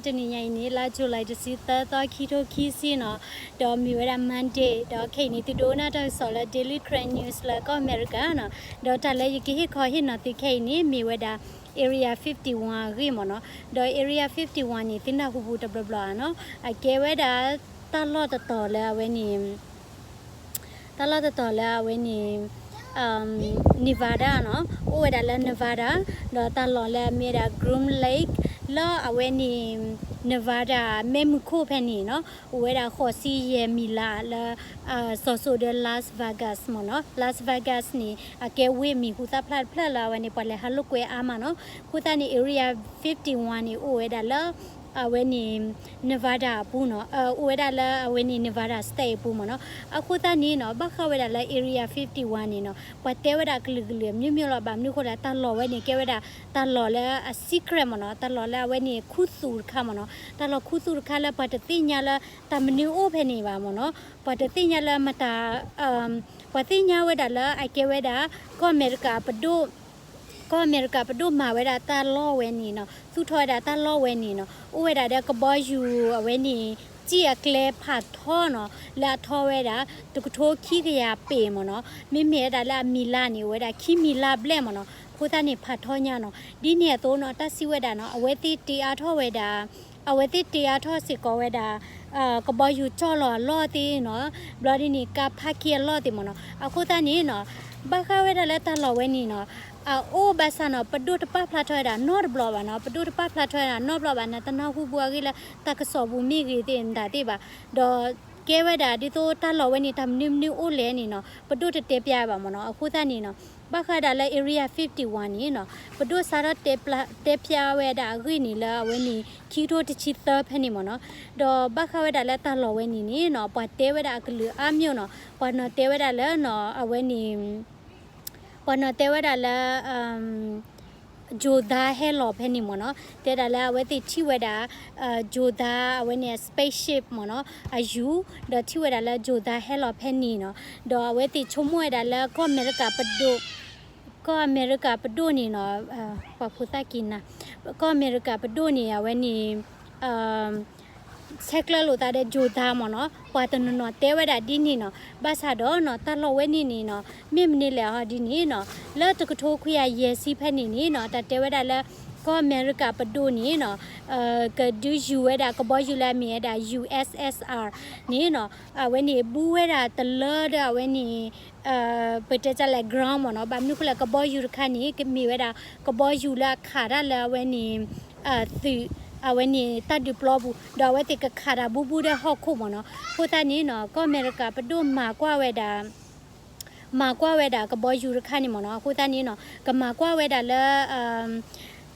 တနံၤညါအံၤန့ၣ် လါ July တဆံသၢသီ ခံထိခံဆံနီၤ, ဒီးမ့ၢ်ဝဲဒၣ် Monday ဒီးခဲအံၤန့ၣ် သုဒိကနၣ်တၢ်ကစီၣ်လၢ Daily Karen News လၢကီၢ်အမဲရကၤနီၤ, ဒီးတၢ်လၢယကဟ့ၣ်ခီဟ့ၣ်နီၤသုခဲအံၤန့ၣ် မ့ၢ်ဝဲဒၣ် Area fifty one အဂ့ၢ်မ့ၢ်နီၤ, ဒီး Area fifty one န့ၣ် သုနၢ်ဟူပူၤတဘျီဘျီဧါနီၤ, အကဲဝဲဒၣ်တၢ်လီၢ်တတီၤလၢအဝဲန့ၣ် တၢ်လီၢ်တတီၤလၢအဝဲန့ၣ် Nevada နီၤ, အိၣ်ဝဲဒၣ်လၢ Nevada, ဒီးတၢ်လီၢ်လၢအမ့ၢ်ဝဲဒၣ် Groom Lake လၢအဝဲန့ၣ် Nevada မဲးမုၢ်ခိၣ်ဖဲန့ၣ်နီၤ, အိၣ်ဝဲဒၣ်ဃိးဆံယဲၢ်မံးလးလၢ စီၤစိၤဒၢ Las Vegas မ့ၢ်နီၤ, Las Vegas န့ၣ် အကဲဝ့ၢ်မံၤဟူသၣ်ဖျါတဖျၢၣ်လၢအဝဲန့ၣ် ပှၤလဲၤဟးလိာ်ကွဲအါမးနီၤ, အဃိသတးန့ၣ် Area fifty one န့ၣ် အိၣ်ဝဲဒၣ်လၢ အဝဲန့ၣ် Nevada အပူၤနီၤ, အိၣ်ဝဲဒၣ်လၢအဝဲန့ၣ် Nevada State အပူၤမ့ၢ်နီၤ, အဃိသတးန့ၣ်နီၤ ဘၣ်ဃးဝဲဒၣ်လၢ Area fifty one န့ၣ်နီၤ ပှၤတဲဝဲဒၣ်ကလုာ်ကလုာ် မျိုးမျိုးလီၤ, ဘၣ်မနုၤအဃိလဲၣ် တၢ်လီၢ်ဝဲန့ၣ် ကဲဝဲဒၣ်တၢ်လီၢ်လၢအ secret မ့ၢ်နီၤ, တၢ်လီၢ်လၢအဆံးကြဲးမ့ၢ်နီၤ, တၢ်လီၢ်ခူသူၣ်တခါမ့ၢ်နီၤ, တၢ်လီၢ်ခူသူၣ်တခါလၢပှၤတသ့ၣ်ညါလၢတၢ်မနုၤအိၣ်ဖဲန့ၣ်ဘၣ်မ့ၢ်နီၤ, ပှၤတသ့ၣ်ညါလၢမတၤ ပှၤသ့ၣ်ညါဝဲဒၣ်လၢအကဲဝဲဒၣ် ကီၢ်အမဲရကၤပဒိၣ် ကီၢ်အမဲရကၤပဒိၣ်မၤဝဲဒၣ်တၢ်လီၢ်ဝဲန့ၣ်နီၤ, သူၣ်ထီၣ်ဝဲဒၣ်တၢ်လီၢ်ဝဲန့ၣ်နီၤ, အိၣ်ဝဲဒၣ်ဒီးကဘီယူၤအဝဲန့ၣ် စံၣ်အကျဲဖးထီနီၤ, လၢအထီဝဲဒၣ် တကထိခံကယၤပ့ၤမ့ၢ်နီၤ, မ့မ့ၢ်ဝဲဒၣ်လၢအမံၤလါန့ၣ် အိၣ်ဝဲဒၣ်ခံမံၤလါဘျဲၣ်မ့ၢ်နီၤ, အဃိသတးန့ၣ် ဖးထီညါနီၤ, ဒ်န့ၣ်အသိးနီၤ တၢ်စံးဝဲဒၣ်နီၤ အဝဲသ့ၣ်တ့အါထီၣ်ဝဲဒၣ် အဝဲသ့ၣ်တ့အါထီၣ်စ့ၢ်ကီးဝဲဒၣ် ကဘီယူၤကၠီၣ်လီၤအလီၢ်သ့ၣ်နီၤ, ဘျီဒ်န့ၣ် ကါဖးက့အလီၢ်သ့ၣ်မ့ၢ်နီၤ, အဃိသတးန့ၣ်နီၤ ဘၣ်ဃးဝဲဒၣ်လၢတၢ်လီၢ်ဝဲန့ၣ်နီၤ အအိၣ်ဘၣ်ဆၣ်နီၤ ပဒိၣ်တပာ်ဖျါထီၣ်ဝဲဒၣ်နီတဘျီဘၣ်နီၤ, ပဒိၣ်တပာ်ဖျါထီၣ်ဝဲဒၣ်နီတဘျီဘၣ်, နတနၢ်ဟူဘၣ်အဂ့ၢ်လၢတၢ်ကစီၣ်ပူၤမ့ၢ်ဂ့ၤသ့ၣ်နတၢ်သ့ၣ်ဘၣ်, ဒီးကဲဝဲဒၣ်ဒ်သိးတၢ်လီၢ်ဝဲန့ၣ် တၢ်မနုၤမနုၤအိၣ်လဲၣ်န့ၣ်နီၤ ပဒိၣ်တတဲပျါဘၣ်မ့ၢ်နီၤ, အဃိသတးန့ၣ်နီၤ ဘၣ်ဃးဒၣ်လၢ Area fifty one န့ၣ်နီၤ ပဒိၣ်စးထီၣ်တဲပျါ တဲပျါဝဲဒၣ်အဂ့ၢ်န့ၣ်လၢအဝဲန့ၣ် ခံကထိတဆံသၢဖဲန့ၣ်မ့ၢ်နီၤ, ဒီးဘၣ်ဃးဝဲဒၣ်လၢတၢ်လီၢ်ဝဲန့ၣ်န့ၣ်နီၤ ပှၤတဲဝဲဒၣ်အကလုာ်အါမ့ၢ်နီၤ, ပှၤနီၤတဲဝဲဒၣ်လၢနီၤ အဝဲန့ၣ် ပှၤနီၤတဲဝဲဒၣ်လၢ ယိၤသါဟဲလီၤဖဲန့ၣ်မ့ၢ်နီၤ, တဲဒၣ်လၢအဝဲသ့ၣ်ထံၣ်ဝဲဒၣ် ယိၤသါအဝဲန့ၣ် spaceship မ့ၢ်နီၤ အယူၤ, ဒီးထံၣ်ဝဲဒၣ်လၢယိၤသါဟဲလီၤဖဲန့ၣ်နီၤ, ဒီးအဝဲသ့ၣ်ဆိကမိၣ်ဝဲဒၣ်လၢကီၢ်အမဲရကၤပဒိၣ်, ကီၢ်အမဲရကၤပဒိၣ်န့ၣ်နီၤ, ပှၤဖိသၣ်က့ၤနၤ, ကီၢ်အမဲရကၤပဒိၣ်န့ၣ် အဝဲန့ၣ် ဆဲးကျၢလိာ်သးဒီးယိၤသါမ့ၢ်နီၤ, ပှၤတနီၤနီၤတဲဝဲဒၣ်ဒ်န့ၣ်နီၤ, ဘၣ်ဆၣ်ဒီးနီၤ တၢ်လီၢ်ဝဲန့ၣ်န့ၣ်နီၤ မ့ၢ်မနုၤလဲၣ်ဟီဒ်န့ၣ်နီၤ, လၢတကထိခွံကယၤယဲၢ်ဆံဖဲန့ၣ်န့ၣ်နီၤ တၢ်တဲဝဲဒၣ်လၢ ကီၢ်အမဲရကၤပဒိၣ်န့ၣ်နီၤ ကဒုးယူၤဝဲဒၣ်ကဘီယူၤလၢအမ့ၢ်ဝဲဒၣ် U S S R န့ၣ်နီၤ, အဝဲန့ၣ်ဘူးဝဲဒၣ်တလၢဒီးအဝဲန့ၣ် ပတဲတၢ်လဲၣ် ground မ့ၢ်နီၤ, ဘၣ်မနုၤဃိလဲၣ် ကဘီယူၤတခါန့ၣ် ကမ့ၢ်ဝဲဒၣ် ကဘီယူၤလၢအခးတၢ်လၢအဝဲန့ၣ် သုး အဝဲန့ၣ်တၢ်ဒုးပျီပူၤ ဒီးအဝဲသ့ၣ်ကခးတၢ်ဘူးဘူးဒီးဟီၣ်ခိၣ်မ့ၢ်နီၤ, အဃိသတးန့ၣ်နီၤ ကီၢ်အမဲရကၤပဒိၣ်မၤကွၢ်ဝဲဒၣ် မၤကွၢ်ဝဲဒၣ်ကဘီယူၤတခါန့ၣ်မ့ၢ်နီၤ, အဃိသတးန့ၣ်နီၤ ကမၤကွၢ်ဝဲဒၣ်လၢ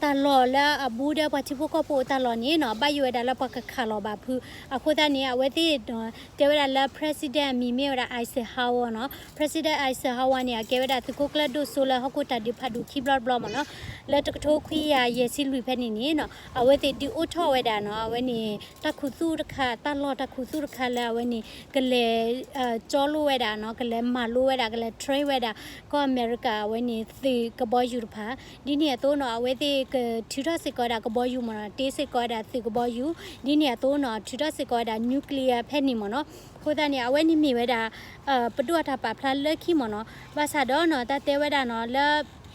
တၢ်လီၢ်လၢအဘူးဒီးပှၤထံဖိကီၢ်ဖိအတၢ်လီၢ်န့ၣ်နီၤ ဘၣ်ယိၣ်ဝဲဒၣ်လၢပှၤကခးလီၤဘၣ်ဖုး, အဃိသတးန့ၣ် အဝဲသ့ၣ် တဲဝဲဒၣ်လၢ president အမံၤမ့ၢ်ဝဲဒၣ် Eisenhower နီၤ, president Eisenhower န့ၣ် အကဲဝဲဒၣ်သုးခိၣ်ကျၢၢ်ဒိၣ်စိလၢဟီၣ်ခိၣ်တၢ်ဒုးဖးဒိၣ်ခံဘျီတဘျီမ့ၢ်နီၤ, လၢတကထိခွံကယၤယဲၢ်ဆံလွံၢ်ဖဲန့ၣ်န့ၣ်နီၤ အဝဲသ့ၣ်ဒုးအိၣ်ထီၣ်ဝဲဒၣ်နီၤ အဝဲန့ၣ် တၢ်ခူသူၣ်တခါ တၢ်လီၢ်တၢ်ခူသူၣ်တခါလၢအဝဲန့ၣ် ကလဲၤ ကၠီလိဝဲဒၣ်နီၤ ကလဲၤမၤလိဝဲဒၣ် ကလဲၤ train ဝဲဒၣ် ကီၢ်အမဲရကၤအဝဲန့ၣ်သုးကဘီယူၤတဖၣ်, ဒ်န့ၣ်အသိးနီၤ အဝဲသ့ၣ်ကထုးထီၣ်စ့ၢ်ကီးဝဲဒၣ်ကဘီယူၤမ့ၢ်နီၤ တ့စ့ၢ်ကီးဝဲဒၣ်သုးကဘီယူၤ, ဒ်န့ၣ်အသိးနီၤ ထုးထီၣ်စ့ၢ်ကီးဝဲဒၣ် nuclear ဖဲန့ၣ်မ့ၢ်နီၤ, အဃိသတးန့ၣ် အဝဲန့ၣ်မ့ၢ်ဝဲဒၣ် ပဒိၣ်အတၢ်ပာ်ဖျါလၢခံမ့ၢ်နီၤ, ဘၣ်ဆၣ်ဒီးနီၤ တၢ်တဲဝဲဒၣ်နီၤလၢ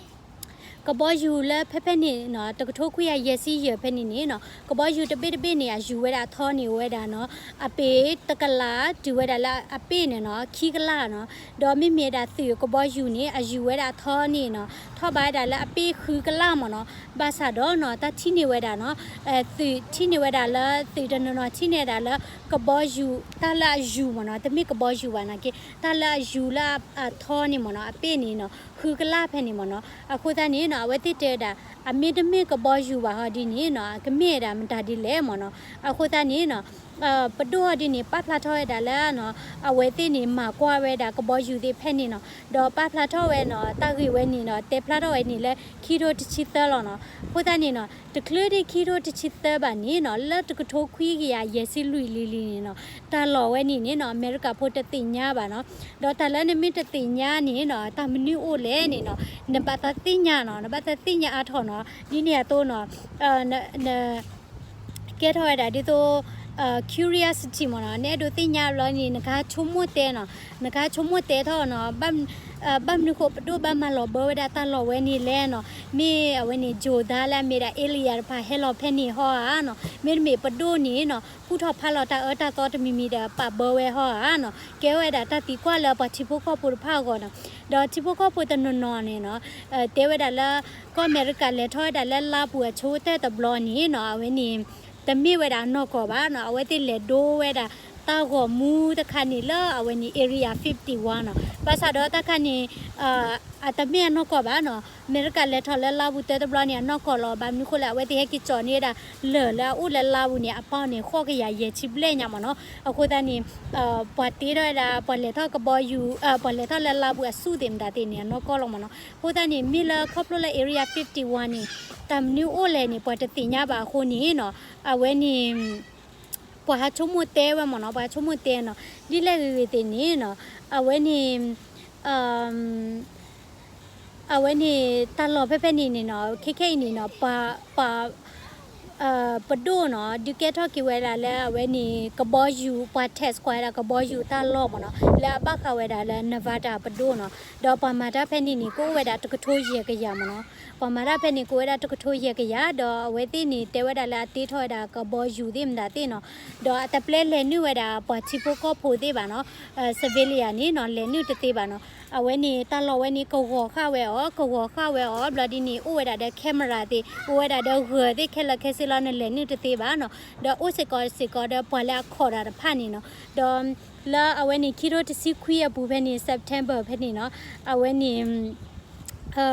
ကဘီယူၤလၢဖဲဖဲန့ၣ်နီၤ တကထိခွံကယၤယဲၢ်ဆံယဲၢ်ဖဲန့ၣ်န့ၣ်နီၤ ကဘီယူၤတဘ့ၣ်တဘ့ၣ်န့ၣ် အယူၤဝဲဒၣ်အထီန့ၣ်ဝဲဒၣ်နီၤ အပ့ၤတကလး တုၤဝဲဒၣ်လၢအပ့ၣ်န့ၣ်နီၤ ခံကလးနီၤ, ဒီးမ့မ့ၢ်ဒၣ်သုးကဘီယူၤန့ၣ် အယူၤဝဲဒၣ်အထီန့ၣ်နီၤ ထီၣ်ဘၣ်ဝဲဒၣ်လၢအပ့ၣ်ဃုကလးမ့ၢ်နီၤ, ဘၣ်ဆၣ်ဒီးနီၤ တၢ်ထံၣ်န့ၢ်ဝဲဒၣ်နီၤ သုးထံၣ်န့ၢ်ဝဲဒၣ်လၢ သုးတနီၤနီၤထံၣ်န့ၢ်ဝဲဒၣ်လၢ ကဘီယူၤ တၢ်လၢအယူၤမ့ၢ်နီၤ တမ့ၢ်ကဘီယူၤဘၣ်နာ်က့ တၢ်လၢအယူၤလၢအထီန့ၣ်မ့ၢ်နီၤ အပ့ၣ်န့ၣ်နီၤ ဃုကလးဖဲန့ၣ်မ့ၢ်နီၤ, အဃိသတးန့ၣ်နီၤ အဝဲသ့ၣ်တဲဝဲဒၣ် အမ့ၢ်တမ့ၢ်ကဘီယူၤဘၣ်ဟီဒ်န့ၣ်နီၤ ကမ့ၢ်ဝဲဒၣ်မတၤဒ်လဲၣ်မ့ၢ်နီၤ, အဃိသတးန့ၣ်နီၤ ပဒိၣ်ဟီဒ်န့ၣ် ပာ်ဖျါထီၣ်ဝဲဒၣ်လၢနီၤ အဝဲသ့ၣ်န့ၣ် မၤကွၢ်ဝဲဒၣ်ကဘီယူၤသ့ၣ်ဖဲန့ၣ်နီၤ ဒီးပာ်ဖျါထီၣ်ဝဲနီၤ တၢ်ဂ့ၢ်ဝဲန့ၣ်နီၤ တဲဖျါထီၣ်ဝဲန့ၣ်လၢ ခံထိတဆံသၢလီၤနီၤ, အဃိသတးန့ၣ်နီၤ တချုးဒံးခံထိတဆံသၢဘၣ်န့ၣ်နီၤ လၢတကထိခွံကယၤယဲၢ်ဆံလွံၢ်လံၤလံၤန့ၣ်နီၤ တၢ်လီၢ်ဝဲန့ၣ်န့ၣ်နီၤ အမဲရကၤဖိတသ့ၣ်ညါဘၣ်နီၤ, ဒီးတၢ်လၢနမ့ၢ်တသ့ၣ်ညါန့ၣ်နီၤ တၢ်မနုၤအိၣ်လဲၣ်န့ၣ်နီၤ နဘၣ်သးသ့ၣ်ညါနီၤ နဘၣ်သးသ့ၣ်ညါအါထီၣ်နီၤ ဒ်န့ၣ်အသိးနီၤ န ကဲထီၣ်ဝဲဒၣ်ဒ်သိး curiosity မ့ၢ်နီၤ, နအဲၣ်ဒိးသ့ၣ်ညါဘျီန့ၣ် နကဟးဆိကမိၣ်တဲနီၤ, နကဟးဆိကမိၣ်တဲထီၣ်နီၤ, ဘၣ်မနုၤဃိပဒိၣ်ဘၣ်မၤလီၤဘၢဝဲဒၣ်တၢ်လီၢ်ဝဲန့ၣ်လဲၣ်နီၤ, မ့ၢ်အဝဲန့ၣ် ယိၤသါလၢအမ့ၢ်ဒၣ် alien တဖၣ်ဟဲလီၤဖဲန့ၣ်ဟီဧါနီၤ, မ့တမ့ၢ်ပဒိၣ်န့ၣ်နီၤ ကူၣ်ထီၣ်ဖးလီၤတၢ်အၢတၢ်သီတမံၤမံၤဒီးပာ်ဘၢဝဲဟီဧါနီၤ, ကဲဝဲဒၣ်တၢ်သံကွၢ်လၢပှၤထံဖိကီၢ်ဖိတဖၣ်အဂီၢ်နီၤ, ဒီးထံဖိကီၢ်ဖိတနီၤနီၤန့ၣ်နီၤ တဲဝဲဒၣ်လၢ ကီၢ်အမဲရကၤလဲၤထီၣ်ဝဲဒၣ်လၢလါပူၤအဆိကတၢၢ်တဘျီန့ၣ်နီၤ, အဝဲန့ၣ် တမ့ၢ်ဝဲဒၣ်အနီၢ်ကီၢ်ဘၣ်နီၤ, အဝဲသ့ၣ်လဲၤဒိဝဲဒၣ်တၢ်ဂီၤမူတခါန့ၣ်လၢအဝဲန့ၣ် Area fifty-one နီၤ, ဘၣ်ဆၣ်ဒီးတၢ်ခါန့ၣ် အတမ့ၢ်အနီၢ်ကီၢ်ဘၣ်နီၤ, အမဲရကၤလဲၤထီၣ်လၢလါပူၤတၢတဘျီန့ၣ် အနီၢ်ကီၢ်လီၤ, ဘၣ်မနုၤဃိလဲၣ် အဝဲသ့ၣ်ဟဲက့ၤကၠီၣ်န့ၢ်ဝဲဒၣ် လၢၢ်လၢအအိၣ်လၢလါပူၤန့ၣ် အပီၢ်န့ၣ် ဃိးကယၤယဲၢ်ဆံဘျဲၣ်ညါမ့ၢ်နီၤ, အဃိသတးန့ၣ် ပှၤတ့ထီၣ်ဝဲဒၣ် ပှၤလဲၤထီၣ်ကဘီယူၤ ပှၤလဲၤထီၣ်လၢလါပူၤအဆူၣ်သ့ၣ်မတၤသ့ၣ်န့ၣ် အနီၢ်ကီၢ်လီၤမ့ၢ်နီၤ, အဃိသတးန့ၣ် မ့ၢ်လၢခီဖျိလၢ Area fifty-one န့ၣ် တၢ်မနုၤအိၣ်လဲၣ်န့ၣ် ပှၤတသ့ၣ်ညါဘၣ်အဃိန့ၣ်နီၤ, အဝဲန့ၣ် ပှၤဟးဆိကမိၣ်တဲဝဲမ့ၢ်နီၤ, ပှၤဟးဆိကမိၣ်တဲနီၤ, ဒ်လဲၣ်ဂ့ၤဂ့ၤသ့ၣ်န့ၣ်နီၤ, အဝဲန့ၣ် အဝဲန့ၣ် တၢ်လီၢ်ဖဲဖဲန့ၣ်န့ၣ်နီၤ, ခဲခဲအံၤန့ၣ်နီၤ, ပှၤ ပှၤ ပဒိၣ်နီၤ ဒုးကဲထီၣ်က့ၤဝဲဒၣ်လၢအဝဲန့ၣ် ကဘီယူၤ ပှၤ test ကွၢ်ဝဲဒၣ်ကဘီယူၤတၢ်လီၢ်မ့ၢ်နီၤ, လၢအဘၣ်ဃးဝဲဒၣ်လၢ Nevada ပဒိၣ်နီၤ, ဒီးပှၤမၤတၢ်ဖဲန့ၣ်န့ၣ် ကအိၣ်ဝဲဒၣ်တကထိယဲၢ်ကယၤမ့ၢ်နီၤ, ပှၤမၤတၢ်ဖဲန့ၣ်ကအိၣ်ဝဲဒၣ်တကထိယဲၢ်ကယၤ, ဒီးအဝဲသ့ၣ်န့ၣ်တဲဝဲဒၣ်လၢအတ့ထီၣ်ဝဲဒၣ်ကဘီယူၤသ့ၣ်မတၤသ့ၣ်နီၤ, ဒီးအတပျဲလဲၤနုာ်ဝဲဒၣ်ပှၤထံဖိကီၢ်ဖိသ့ၣ်ဘၣ်နီၤ, civilian န့ၣ်နီၤ လဲၤနုာ်တသ့ဘၣ်နီၤ, အဝဲန့ၣ် တၢ်လီၢ်ဝဲန့ၣ် ကဂီၤဃာ်ဝဲအီၤ ကဂီၤဃာ်ဝဲအီၤ ဘျီဒ်န့ၣ် အိၣ်ဝဲဒၣ်ဒီး camera သ့ၣ် အိၣ်ဝဲဒၣ်ဒီးဂၢၤသ့ၣ်ခဲလၢာ်ခဲဆ့လီၤ နလဲၤနုာ်တသ့ဘၣ်နီၤ, ဒီးအိၣ်စ့ၢ်ကီးစ့ၢ်ကီးဒီးပှၤလၢအခီၣ်တၢ်တဖၣ်န့ၣ်နီၤ, ဒီးလၢအဝဲန့ၣ် ခံထိတဆံခွံအပူၤဖဲန့ၣ် September ဖဲန့ၣ်နီၤ, အဝဲန့ၣ်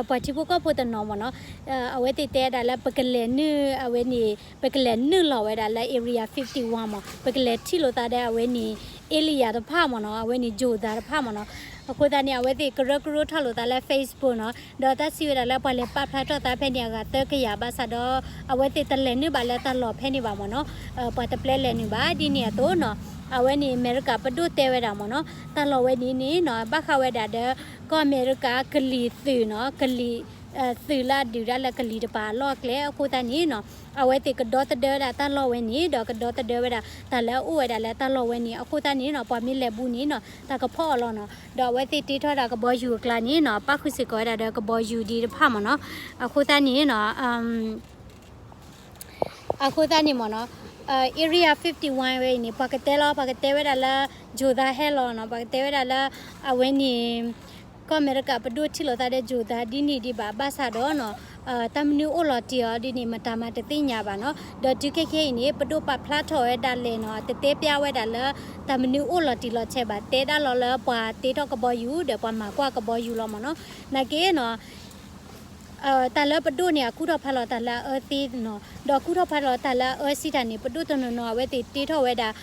ပှၤထံဖိကီၢ်ဖိတနီၤမ့ၢ်နီၤ, အဝဲသ့ၣ်တဲဒၣ်လၢပကလဲၤနုာ် အဝဲန့ၣ် ပကလဲၤနုာ်လီၤဝဲဒၣ်လၢ Area fifty-one မ့ၢ် ပကလဲၤထံၣ်လိာ်သးဒီးအဝဲန့ၣ် alien တဖၣ်မ့ၢ်နီၤ, အဝဲန့ၣ် ယိၤသါတဖၣ်မ့ၢ်နီၤ, အဃိသတးန့ၣ် အဝဲသ့ၣ်ကရၢကရိထီၣ်လိာ်သးလၢ Facebook နီၤ, ဒီးတၢ်စံးဝဲဒၣ်လၢပှၤလဲၤပာ်ဖျါထီၣ်သးဖဲန့ၣ်အဂၤသၢကယၤဘၣ်ဆၣ်ဒီး အဝဲသ့ၣ်တလဲၤနုာ်ဘၣ်လၢတၢ်လီၢ်ဖဲန့ၣ်ဘၣ်မ့ၢ်နီၤ, ပှၤတပျဲလဲၤနုာ်ဘၣ် ဒ်န့ၣ်အသိးနီၤ, အဝဲန့ၣ်အမဲရကၤပဒိၣ်တဲဝဲဒၣ်မ့ၢ်နီၤ, တၢ်လီၢ်ဝဲန့ၣ်န့ၣ်နီၤ ဘၣ်ဃးဝဲဒၣ်ဒီး ကီၢ်အမဲရကၤကလံၤသုးနီၤ, ကလံၤ သုးလၢအဒုးဒၣ်လၢကလံၤတပၤအလီၢ်အကျဲ အဃိသတးန့ၣ်နီၤ, အဝဲသ့ၣ်ကဒီသဒၢဝဲဒၣ်တၢ်လီၢ်ဝဲန့ၣ် ဒီးကဒီသဒၢဝဲဒၣ်တၢ်လၢအအိၣ်ဝဲဒၣ်လၢတၢ်လီၢ်ဝဲန့ၣ် အဃိသတးန့ၣ်နီၤ, ပှၤမ့ၢ်လဲၤဘူးန့ၣ်နီၤ တၢ်ကဖီၣ်အီၤလီၤနီၤ, ဒီးအဝဲသ့ၣ်တ့ထီၣ်ဒၣ်ကဘီယူၤအကျါန့ၣ်နီၤ ပၣ်ဃုာ်စ့ၢ်ကီးဝဲဒၣ်ဒီးကဘီယူၤဒ်တဖၣ်မ့ၢ်နီၤ, အဃိသတးန့ၣ်နီၤ အဃိသတးန့ၣ်မ့ၢ်နီၤ, Area fifty-one ဝဲအံၤန့ၣ် ပှၤကတဲလီၤ ပှၤကတဲဝဲဒၣ်လၢ ယိၤသါဟဲလီၤနီၤ, ပှၤကတဲဝဲဒၣ်လၢ အဝဲန့ၣ် ကီၢ်အမဲရကၤပဒိၣ်ထံၣ်လိာ်သးဒီးယိၤသါဒ်န့ၣ်ဒံးဘၣ် ဘၣ်ဆၣ်ဒီးနီၤ, တၢ်မနုၤအိၣ်လီၤတံၢ်အီၤဒ်န့ၣ် မတၤမးတသ့ၣ်ညါဘၣ်နီၤ, ဒီးတုၤခဲခဲအံၤန့ၣ် ပဒိၣ်ပာ်ဖျါထီၣ်ဝဲဒၣ်လဲာ်နီၤ, တတဲပျါဝဲဒၣ်လၢ တၢ်မနုၤအိၣ်လီၤတံၢ်လီၤဆဲးဘၣ် တဲဒၣ်လီၤလၢပှၤတ့ထီၣ်ကဘီယူၤ ဒီးပှၤမၤကွၢ်ကဘီယူၤလီၤမ့ၢ်နီၤ, နာ်က့နီၤ တၢ်လၢပဒိၣ်န့ၣ် အကူၣ်ထီၣ်ဖးလီၤတၢ်လၢအအၢသ့နီၤ, ဒီးကူၣ်ထီၣ်ဖးလီၤတၢ်လၢအအၢစံးတၢ်န့ၣ် ပဒိၣ်တနီၤနီၤ အဝဲသ့ၣ်တ့ထီၣ်ဝဲဒၣ်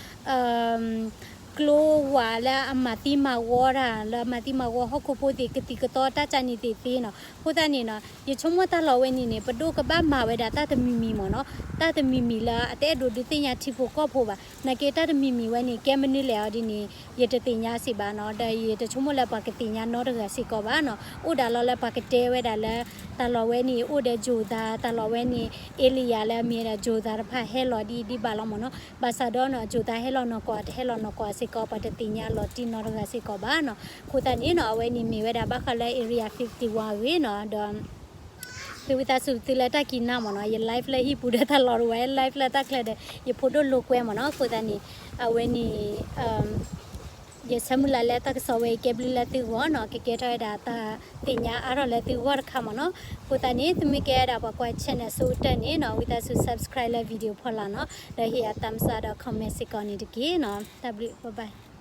ကျိဝးလၢအမၤသံမၤဝီတၢ် လၢအမၤသံမၤဝီဟီၣ်ခိၣ်ဖိသ့ၣ် ကသံၣ်ကသီတၢ်ကန့ၣ်သ့ၣ်သ့နီၤ, အဃိသတးန့ၣ်နီၤ ယဆိကမိၣ်တၢ်လီၢ်ဝဲန့ၣ်န့ၣ် ပဒိၣ်ကဘၣ်မၤဝဲဒၣ်တၢ်တမံၤမံၤမ့ၢ်နီၤ, တၢ်တမံၤမံၤလၢအတအဲၣ်ဒိးဒုးသ့ၣ်ညါထံဖိကီၢ်ဖိဘၣ်, နာ်က့တၢ်တမံၤမံၤဝဲန့ၣ် ကဲမနုၤလဲၣ်အီၤဒ်န့ၣ် ယတသ့ၣ်ညါစ့ၢ်ဘၣ်နီၤ, ဒီးယတဆိကမိၣ်လၢပှၤကသ့ၣ်ညါနီတဂၤစ့ၢ်ကီးဘၣ်နီၤ, အိၣ်ဒၣ်လီၤလၢပှၤကတဲဝဲဒၣ်လၢ တၢ်လီၢ်ဝဲန့ၣ် အိၣ်ဒီးယိၤသါ တၢ်လီၢ်ဝဲန့ၣ် alien လၢအမ့ၢ်ဝဲဒၣ်ယိၤသါတဖၣ်ဟဲလီၤဒ်ဒ်ဘၣ်လီၤမ့ၢ်နီၤ, ဘၣ်ဆၣ်ဒီးနီၤ ယိၤသါဟဲလီၤနီၢ်ကီၢ် တဟဲလီၤနီၢ်ကီၢ်စ့ၢ်ကီး ပှၤတသ့ၣ်ညါလီၤတံၢ်နီတဂၤစ့ၢ်ကီးဘၣ်နီၤ, အဃိသတးန့ၣ်နီၤ အဝဲန့ၣ်မ့ၢ်ဝဲဒၣ်ဘၣ်ဃးလၢ Area fifty-one အဂ့ၢ်နီၤ, ဒီး သုဝံသးစူၤသုလၢတၢ်ကံၢ်နါမ့ၢ်နီၤ, ယ live လၢဟံၣ်ပူၤဒီးတၢ်လီၢ်တဝဲ live လၢတၢ်ချၢဒီး ယဖိဒိၣ်လိာ်ကွဲမ့ၢ်နီၤ, အဃိသတးန့ၣ် အဝဲန့ၣ် ယဆၢမုၢ်လၢ်လၢတၢ်ကစီၣ်ဝဲအံၤကဲဘျုးလၢသုဂီၢ်နီၤ, ကကဲထီၣ်ဝဲဒၣ်တၢ်သ့ၣ်ညါအါထီၣ်လၢသုဂီၢ်တခါမ့ၢ်နီၤ, အဃိသတးန့ၣ် သုမ့ၢ်ကဲဝဲဒၣ်ပှၤကွၢ် channel ဆိကတၢၢ်န့ၣ်နီၤ, ဝံသးစူၤ subscribe လၢ video ဖီလာ်နီၤ, ဒီးဟ့ၣ်ယၤ thumbs up ဒီး comment စ့ၢ်ကီးန့ၣ်တက့ၢ်နီၤ, တၢ်ဘျုး bye bye.